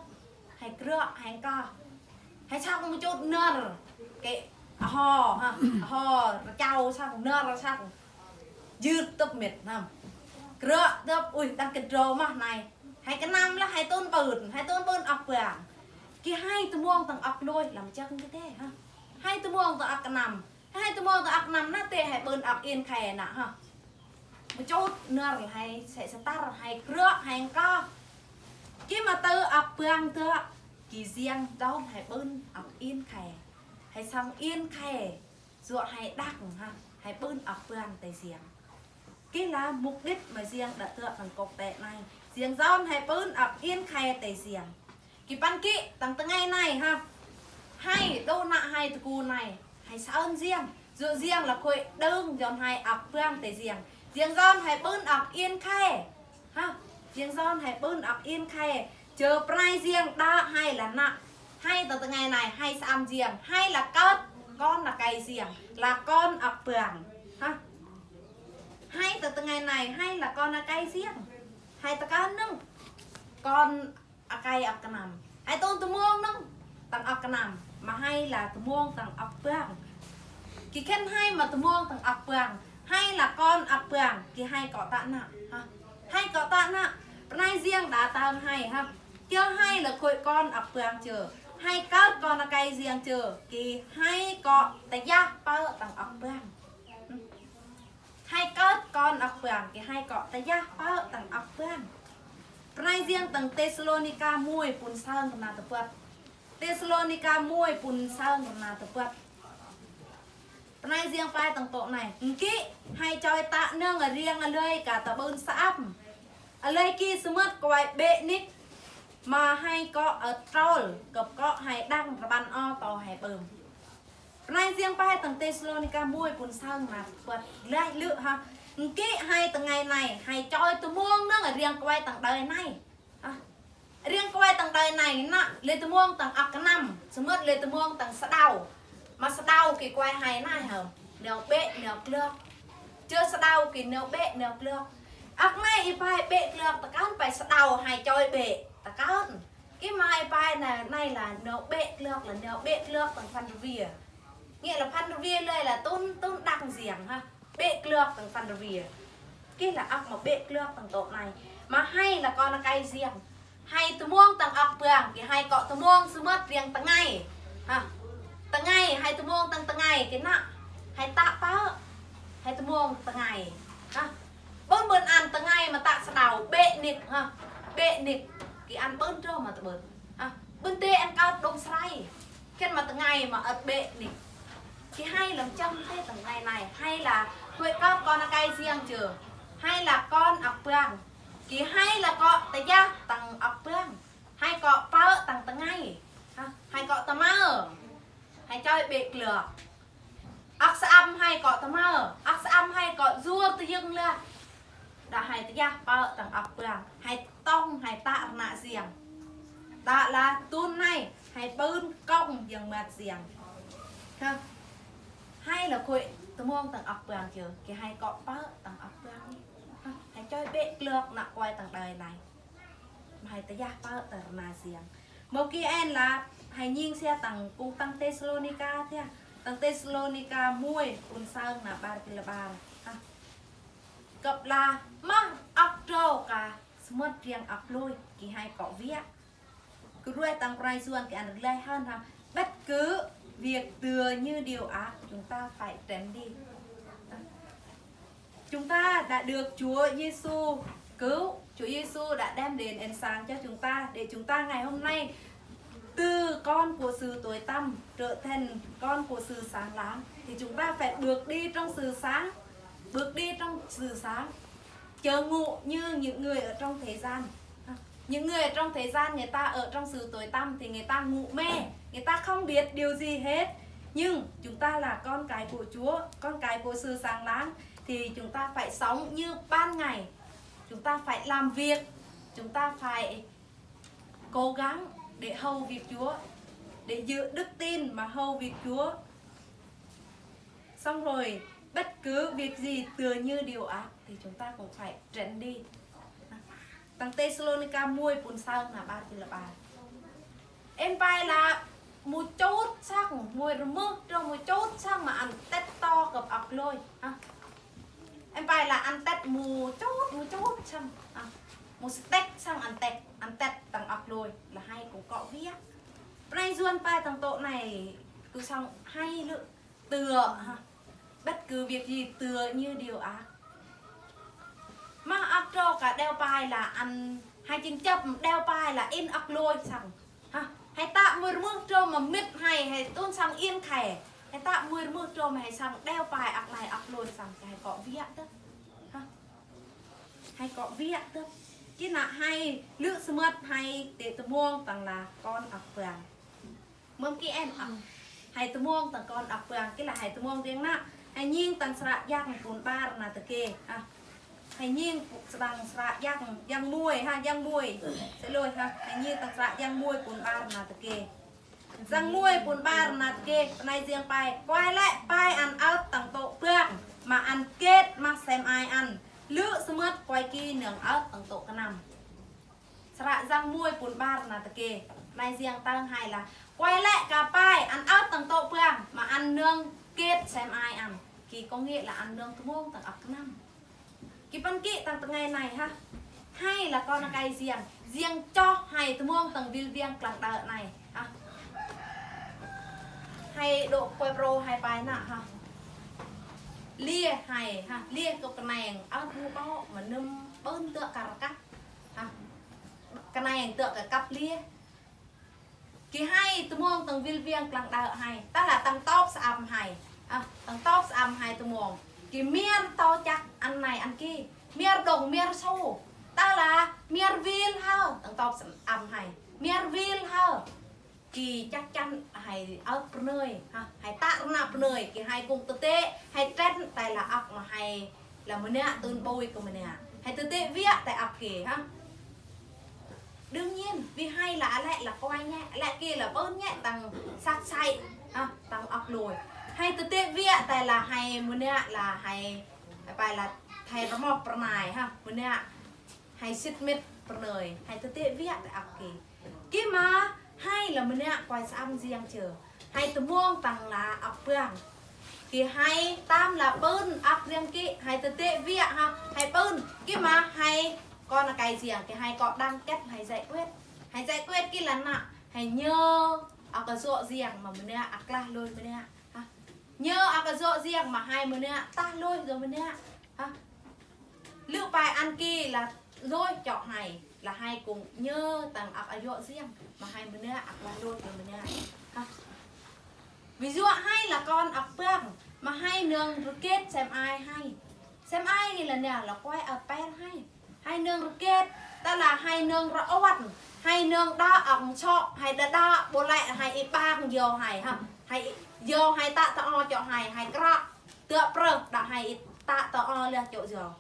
Hai krơ̆ hai kah. Hai săk mui chôt nơr. Kê aho ha. Aho rơchao săk nơr săk. Jưt tơ̆p mit ha. Krơ̆ tơ̆p ui đăng kơ drâu mah nai. Hai kơnăm la hai tŭn bơ̆n, hai tŭn bơ̆n ăk pơang. Ki hai tơmong tang ăk lôi, lăm chăng ki tê, ha. Hai tơmong tang ăk kơnăm. Hai tơmong tang ăk kơnăm nă tê hai bơ̆n ăk in khai nă, ha. Mui chôt nơr hai, sĕ star, hai krơ̆, hai kah. Ki ma tơ ăk pơang tơ, ki Yang đon hai bơ̆n ăk in khai. Hai song in khai. Yua hai đak ha, hai bơ̆n ăk pơang tai Yang. Ki la mục đích ma Yang đă tơ̆ tang kok tê nai. Yang yơn hai bơ̆n ăk in khai tai Yang. Ki păng ki tang tơngai nai ha. Hai đô nă hai tơku nai. Hai sơ̆n Yang. Yua Yang la koi đơng yơn hai ăk pơang tai Yang. Yang yơn hai bơ̆n ăk in khai. Ha, Yang yơn hai bơ̆n ăk in khai. Chơ pơnai Yang đă hai la nă. Hai tơ tơngai nai, hai sơ̆n Yang. Hai la kơt kon akai Yang. La kon ăk pơang. Ha. Hai tơ tơngai nai, hai la kon akai Yang. Hai tơ kơt nâng. Kon akai ăk kơnăm. Hai tŭn tơmong nâng tang ăk kơnăm. Ma hai la tơmong tang ăk pơang. Ki khen hai ma tơmong tang ăk pơang. Hai la kon ăk pơang. Ki hai kŏ tă nă. Ha. Hai kŏ tă nă. Pơnai Yang đă tang hai ha. Chơ hai la koi kon ăk pơang chơ. Hai kơt kon akai Yang chơ. Ki hai kŏ tơyah pơ̆ tang ăk pơang. Hai kơt kon ăk pơang, ki hai kŏ tơyah pơ̆ tang ăk pơang. Pơnai Yang tang Têsalônika mui pun sơ̆n rơna tơpăt. Têsalônika mui pun sơ̆n rơna tơpăt. Pơnai Yang pai tang tŏ nai. Ngki hai choi tă nâng riang alơi ka tơbơ̆n sơăp. Alơi ki sơmơ̆t kơwai bĕ nik. Ma hai kŏ ơtrol, kơp kŏ hai đăng rơbăn o tơ hai bơ̆n. Pơnai Yang pai tang Têsalônika mui pun sơ̆n rơna tơpăt. Leh lư̆ ha. Ưm kĭ hai tơngai nai, hai choi tơmuông nơng riăng kơ wai tang đơi nai. Riăng kơ wai tang đơi nai nă, lĕ tơmuông tang ăk kơnăm, sơmơ̆t lĕ tơmuông tang sơđao. Mă sơđao kĭ kơ wai hai nai hăm, neo bĕ neo klơk. Chơ sơđao kĭ neo bĕ neo klơk. Ăk nai i pai bĕ klơk tơkăn pai sơđao hai choi bĕ tơkăn. Kĭ mă i pai nai, nai lah neo bĕ klơk lah neo bĕ klơk tang phăn rvia. Nghĩa là phăn rvia lơi lah tŭn, tŭn đăng siăng ha. Bĕ klơk tang phăn rvia. Kĭ lah ăk mă bĕ klơk tang tŏ nai. Mă hai lah kon akai siăng. Hai tơmuông tang ăk pơang, kĭ hai kŏ tơmuông sơmơ̆t riăng tơngai. Ha. Tơngai, hai tơmuông tang tơngai, kĭ nă. Hai tă pă. Hai tơmuông tơngai. Ha. Bơ̆n bơ̆n ăn tơngai mă tă sơđao, bĕ nik, ha. Bĕ nik. Kĭ ăn bơ̆n dro mă tơbơ̆n. Ha. Bơ̆n tê ăn kơt đông srai. Khen mă tơngai mă ăt bĕ nik. Kĭ hai lăm chăm tê tang nai nai. Hai lah, khuê kơt kon akai siăng chơ. Hai lah kon ăk pơang. Kĭ hai lah kŏ tơjah tang ăk pơang. Hai kŏ pă tang tơngai. Ha, hai kŏ tơmơ. Hai choi bĕ klơk. Ăk sơăm hai kŏ tơmơ. Ăk sơăm hai kŏ jur tơyơng lah. Đa hai tơjah pă tang ăk pơang. Hai tong hai tă rơnă siăng. Tă lah tŭn nai. Hai bơ̆n kông yăng măt siăng. Ha. Hai lah khuê tơmuông tang ăk pơang chơ. Kĭ hai kŏ pă tang ăk pơang. Ha. Hai choi bĕ klơk nă kơ wai tang đơi nai. Mă hai tơjah pă tang rơnă siăng. Mă kĭ en lah, hai nhing sia tang kung tang Tesalonika tia. Tang Tesalonika muai, pŭn sơng nă ƀar kơ lơ ƀar. Ha. Kơp lah, mă ăk trô kơ, sơmơ̆t riăng ăk lui, kĭ hai kŏ wiă. Kơ ruai tang prai suan kĭ ăn rơglai hơn ha. Bất cứ việc tựa như điều ác, chúng ta phải tránh đi. Chúng ta đã được Chúa Giêsu cứu. Chúa Giêsu đã đem đến ánh sáng cho chúng ta, để chúng ta ngày hôm nay từ con của sự tối tăm trở thành con của sự sáng láng. Thì chúng ta phải bước đi trong sự sáng, bước đi trong sự sáng. Chớ ngủ như những người ở trong thế gian. Những người ở trong thế gian người ta ở trong sự tối tăm thì người ta ngủ mê, người ta không biết điều gì hết. Nhưng chúng ta là con cái của Chúa, con cái của sự sáng láng, thì chúng ta phải sống như ban ngày. Chúng ta phải làm việc, chúng ta phải cố gắng để hầu việc Chúa, để giữ đức tin mà hầu việc Chúa. Xong rồi, bất cứ việc gì tựa như điều ác thì chúng ta cũng phải tránh đi. Tang Tesalonika muai, pŭn sơng nă ƀar kơ lơ ƀar. Em pai lah mu chôt săng, muai rơmưh dro mu chôt săng mă ăn tĕt to kơp ăk lui. Ha. Em pai lah ăn tĕt mu chôt, mu chôt săng. Ha. Mu stêk săng ăn tĕt, ăn tĕt tang ăk lui. Lah hai kŏ kŏ wiă. Prai suan pai tang tŏ nai, kơ săng hai lư tựa, ha. Bất cứ việc gì tựa như điều ác. Mă ăk trô kơ đeo pai lah ăn, hai chĭn chăp đeo pai lah in ăk lui săng. Ha, hai tă muai rơmưh dro mă mĭt hai, hai tŭn săng in khai. Hai tă muai rơmưh dro mă hai săng đeo pai ăk nai ăk lui săng, hai kŏ wiă tơ̆. Ha. Hai kŏ wiă tơ̆. Kĭ nă hai lư sơmơ̆t hai tê tơmuông tang lah kon ăk pơang. Mơm kĭ en ăk. Hai tơmuông tang kon ăk pơang, kĭ lah hai tơmuông riăng nă. Hai nhing tang sră Yang pŭn ƀar nă tơkê. Ha. Hai nhing tang sră Yang, Yang muai, ha, Yang muai. Xin lỗi, ha. Hai nhing tang sră Yang muai pŭn ƀar nă tơkê. Yang muai pŭn ƀar nă tơkê, pơnai siăng pai. Kơ wai lĕ pai ăn ơt tang tŏ pơang, mă ăn kĕt mă sem ai ăn. Lư sơmơ̆t kơ wai kĭ nơng ơt tang tŏ kơnăm. Sră Yang muai pŭn ƀar nă tơkê. Pơnai siăng tang hai lah. Kơ wai lĕ kơ pai ăn ơt tang tŏ pơang, mă ăn nơng kĕt sem ai ăn. Kĭ có nghĩa là ăn nơng tơmuông tang ăk kơnăm. Kĭ păng kĭ tang tơngai nai ha. Hai lah kon akai siăng. Siăng chŏ hai tơmuông tang wil wiăng klang đăo nai. Ha. Hai dŏ kơ prai prô hai pai nă ha. Lie hai ha. Lie kơ kơneng. Ơt mu kŏ mă nơm bơ̆n tơ̆ kar kăp. Ha. Kơneng tơ̆ kơ kăp lie. Kĭ hai tơmuông tang wil wiăng klang đăo hai. Tơlah tang tŏp sơăm hai. Ha, tang tŏp sơăm hai tơmuông. Kĭ miar tŏ chăk ăn nai ăn kĭ. Miar dŏng miar su. Tơlah miar wil hă. Tang tŏp sơăm hai. Miar wil hă. Kĭ chắc chắn hai ơt pơnơi. Ha, hai tă rơnă pơnơi. Kĭ hai kŭng tơtê. Hai trăn tơlah ăk mă hai Lah mơnă tŭn bôi kơ mơnă. Hai tơdơi wiă tơ ăp kơ, ha. Đương nhiên, vì hai lah alek lah kuai nhĕ, alek kơ lah bơn nhĕ tang săk sai, ha, tang ăp lôi. Hai tơdơi wiă tơ lah hai mơnă lah hai, apa lah hai rơmoh pơrnai, ha, mơnă hai sĭt mĭt pơrnai, hai tơdơi wiă tơ ăp kơ. Kơ mă hai lah mơnă kuai sơam jiăng jơ. Hai tơmong tang lah ăp bang. Kơ hai tam lah bơn ăp riăng kơ, hai tơdơi wiă ha, hai bơn. Kơ mă hai kon akai jiăng, kơ hai kŏ đang kĕt hai giải quyết. Hai giải quyết kơ lah nă, hai nhơ ăk a jŏ jiăng mă mơnă ăk lah lôi mơnă. Ha. Nhơ ăk a jŏ jiăng mă hai mơnă, tah lôi jŏ mơnă. Ha. Lư pai ăn kơ lah lôi jŏ hai, lah hai kŭng nhơ tang ăk a jŏ jiăng, mă hai mơnă ăk lah lôi jŏ mơnă. Ha. Ví dụ hai lah kon ăp bang, mă hai nương rơkĕt sem ai hai. Sem ai lah nă lah kuai ăp per hai. Hai nương rơkĕt, tơ lah hai nương rơwăn, hai nương đă ăk sŏ, hai đă đă, bơlĕ hai i bang jŏ hai, ha. Hai jŏ hai tă tơ o jŏ hai, hai kră. Tơ̆ prơh đă hai i tă tơ o lah jŏ jŏ.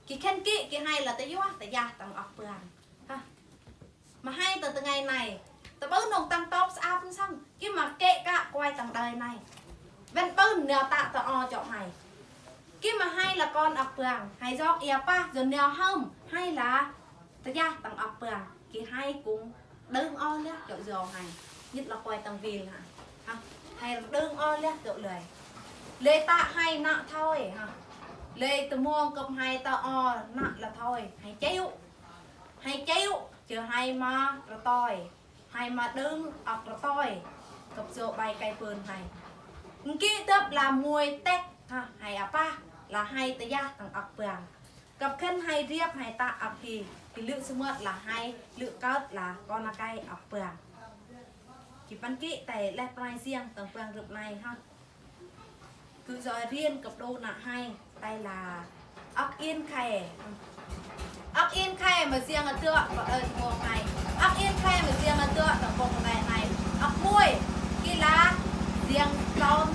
Kơ khen kơ, kơ hai lah tơyua, tơyah tang ăp bang. Ha. Mă hai tơ tơngai nai. Tơ bơn nong tang tŏp sơam săng. Kơ mă kĕ kă kuai tang đơi nai. Wen bơn nao tă tơ o jŏ hai. Kơ mă hai lah kon ăp bang. Hai jŏk ia pah, jŏ nao hơm. Hai lah tơyah tang ăp bang. Kơ hai kŭng đơng o lah jŏ jŏ hai. Nhĭt lah kuai tang wil ha. Ha. Hai đơng o lah jŏ lơi. Lơi tă hai nă thoi ha. Lơi tơmong kơp hai tơ o nă lah thoi. Hai chêu. Hai chêu, jơ hai mă rơtoi. Hai mă đơng ăk rơtoi. Kơp jŏ bai kai pơn hai. Ngkĭ tơp lah mui tĕk, ha, hai apa, lah hai tơyah tang ăp bang. Kơp khen hai riăp hai tă ăp kơ, kơ lư sơmơt lah hai, lư kơt lah kon akai ăp bang. Kơ păn kơ tơ leh prai jiăng tang bang rơp nai, ha. Kơ jŏ rien kơp đô nă hai, tơ lah ăk in khe. Ăk in khe mă jiăng a tơ̆, ơ, mông hai. Ăk in khe mă jiăng a tơ̆, tang bông nai nai. Ăk mui, kơ lah jiăng tơ̆n,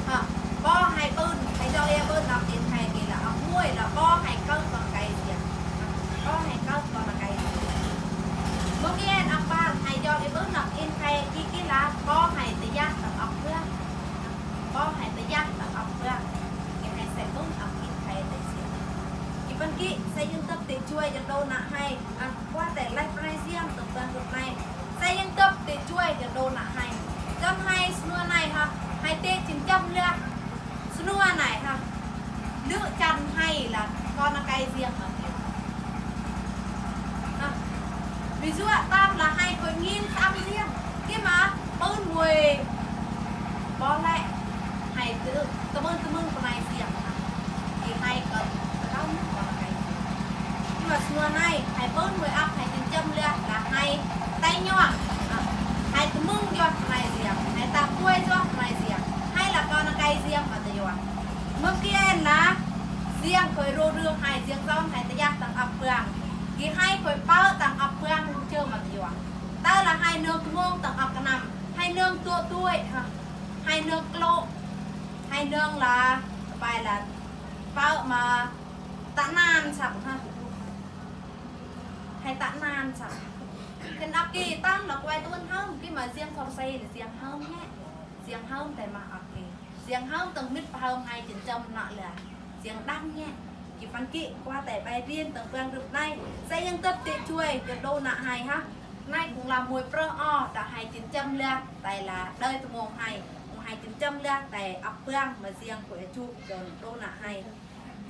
ha. Bơh hai bơn, hai jŏk ia bơn ăk in khe kơ lah ăk mui lah bơh hai kơt kon akai jiăng. Bơh hai kơt kon akai jiăng. Mơ̆ng kơ ăk bar, hai jŏk ia bơn ăk in khe kơ kơ lah bơh hai tơyah tang ăp bang. Bơh hai tơyah tang ăp bang. Kơ hai sĕ bơ̆n ăk in khe tơ jiăng. Kơ păn kơ, sa yơng tơ̆p tơ juai jăn đô nă hai. Ăk, kuă tơ leh prai jiăng tang bang rơp nai. Sa yơng tơ̆p tơ juai jăn đô nă hai. Jăn hai sơnua nai ha. Hai tơ jin jăm lah. Sơnua nai ha. Lư chăn hai lah kon akai jiăng mă. Ha. Ví dụ tam lah hai khôi ngin tam jiăng. Kơ mă bơn mui bơlĕ hai tơ, tơmơ̆ng tơmơ̆ng pơnai jiăng. Kơ hai kơt tơkăm kon akai. Kơ mă sơnua nai, hai bơn mui ăk, hai jin jăm lah, lah hai tai nhuă. Ha. Hai tơmơ̆ng jŏ pơnai jiăng, hai tă kuai jŏ pơnai jiăng. Hai lah kon akai jiăng mă tơyua. Mơ̆ng kơ lah jiăng khôi rô rư hai jiăng jŏn hai tơyah tang ăp bang. Kơ hai khôi pơ̆ tang ăp bang jơ mă tơyua. Tơ lah hai nương kơmông tang ăp kơnăm. Hai nương tŏ tuai, ha. Hai nương klô. Hai nương lah, bai lah. Pơ̆ mă tă nan săk, ha. Hai tă nan săk. Kơ ăk kơ tang lah kuai tŭn hơm, kơ mă jiăng khor sai lah jiăng hơm nhĕ. Jiăng hơm tơ mă ăk kơ. Jiăng hơm tang mĭt pơhơm hai jin jăm nă lah. Jiăng đăng nhĕ. Kơ păn kơ kuă tơ bai rien tang bang rơp nai. Sa yơng tơ̆p tơ juai jăn đô nă hai ha. Nai kŭng lah mui prơh o, đă hai jin jăm lah, tơ lah đơi tơmong hai. Kŭng hai jin jăm lah, tơ ăp bang, mă jiăng khôi a juk, jăn đô nă hai.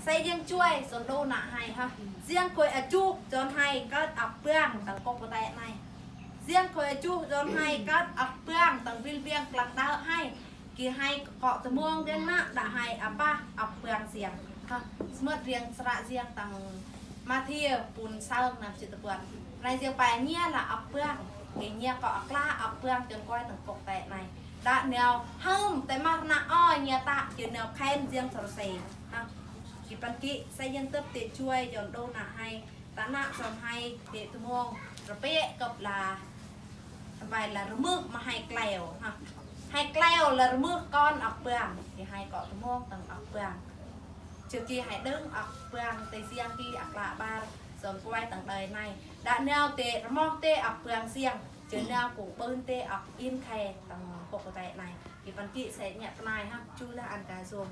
Sa yơng juai, jăn đô nă hai ha. Jiăng khôi a juk, jăn hai, kơt ăp bang, tang kŏk pơtĕ nai. Jiăng khôi a juk, jăn hai, kơt ăp bang, tang vil biăng klang đă hai. Kơ hai kŏ tơmong riăng nă đă hai apa ăp bang jiăng. Ha, sơmơ̆t riăng sră jiăng tang Mathiơ pun saơng năm jĭt tơpăn. Nai jiăng pai nhia lah ăp bang. Kơ nhia kŏ ăk lah ăp bang jăn kuai tang kŏk tĕ nai. Đă nao hơm tơ mă nă o nhia tă jăn nao khen jiăng sơr se. Ha. Kơ păn kơ sa yơng tơ̆p tơ juai jăn đô nă hai. Tă nă jăn hai tơ tơmong rơpĕ kơp lah. Bai lah rơmưh mă hai kleo, ha. Hai kleo lah rơmưh kon ăp bang. Kơ hai kŏ tơmong tang ăp bang. Chư ki hãy đơng ŏk păng tê siăng ki ŏk lă ƀar sôm kuai tang đơi nai. Đă nao tê rơmok tê ŏk păng siăng. Chư nao kŭng ƀơn tê ŏk in khe tang pok tê nai. Ki păng ki sĕ ñĕ pơnai hăng chu lah ăn ka sôm.